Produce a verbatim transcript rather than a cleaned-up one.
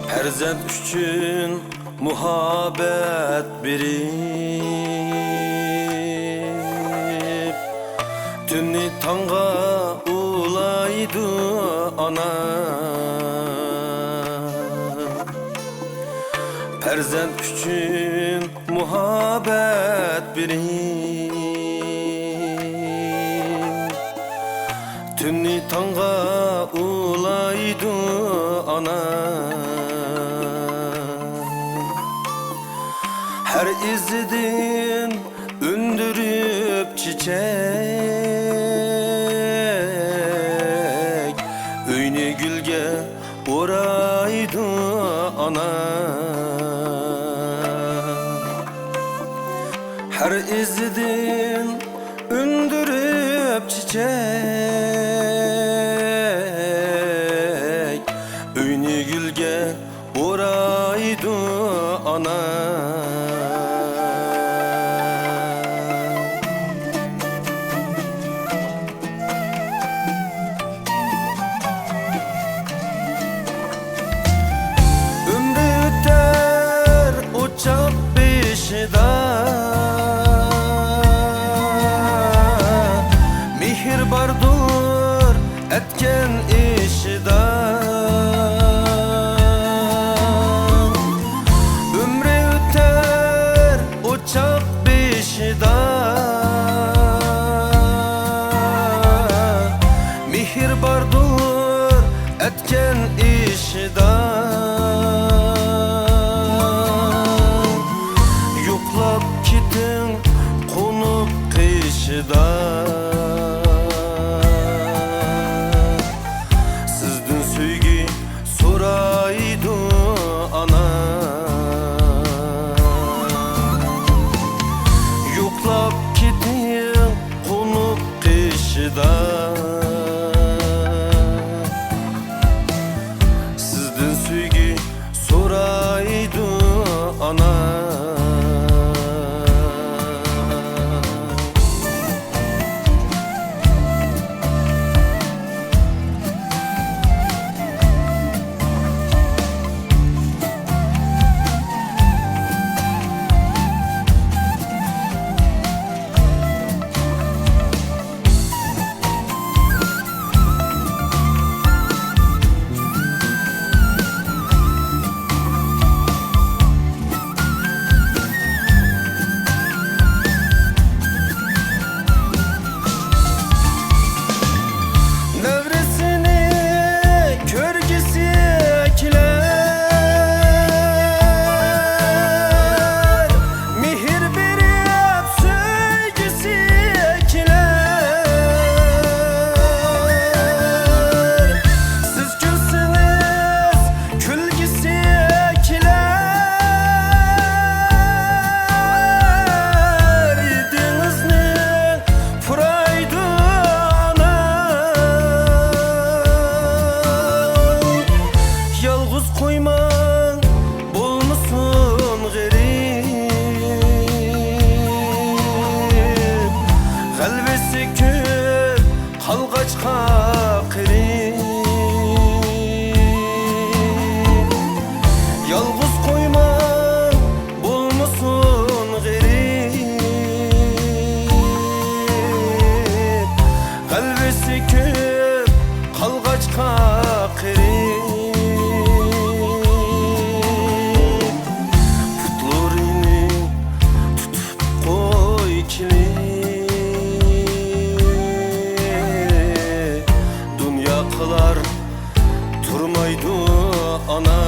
پەرزەنت ئۈچۈن مۇھەببەت بېرىپ، تۈننى تاڭغا ئۇلايدۇ ئانا. پەرزەنت ئۈچۈن مۇھەببەت بېرىپ، تۈننى تاڭغا ئۇلايدۇ ئانا. ھەر ئىزىدىن ئۈندۈرۈپ چېچەك، ئۆينى گۈلگە ئورايدۇ ئانا. ھەر ئىزىدىن ئۈندۈرۈپ چېچەك، ئۆينى گۈلگە ئورايدۇ ئانا. ئۆمرى ئۆتەر ئوچاق بېشىدا، مېھىر باردۇر ئەتكەن ئىشىدا. ئۆمرى ئۆتەر ئوچاق بېشىدا، مېھىر باردۇر ئەتكەن ئىشىدا. يوقلاپ كېتىڭ قونۇپ قېشىدا. سىزدىن سۆيگۈ سورايدۇ ئانا. يوقلاپ كېتىڭ قونۇپ قېشىدا. سىزدىن سۆيگۈ سورايدۇ ئانا. نەۋرىسىنى كۆرگۈسى كېلەر، مېھىر بېرىپ سۆيگۈسى كېلەر. سىز كۈلسىڭىز، كۈلگۈسى كېلەر، دېڭىزنى پۇرايدۇ ئانا. يالغۇز قويماڭ، بولمىسۇن غېرىب، غەلۋىسى كۆپ قالغاچقا قېرىپ. يالغۇز قويماڭ، بولمىسۇن غېرىب، غەلۋىسى كۆپ قالغاچقا قېرىپ. پۇتلىرىنى تۇتۇپ قوي كېلىپ، دۇنيا قىلار تۇرمايدۇ ئانا.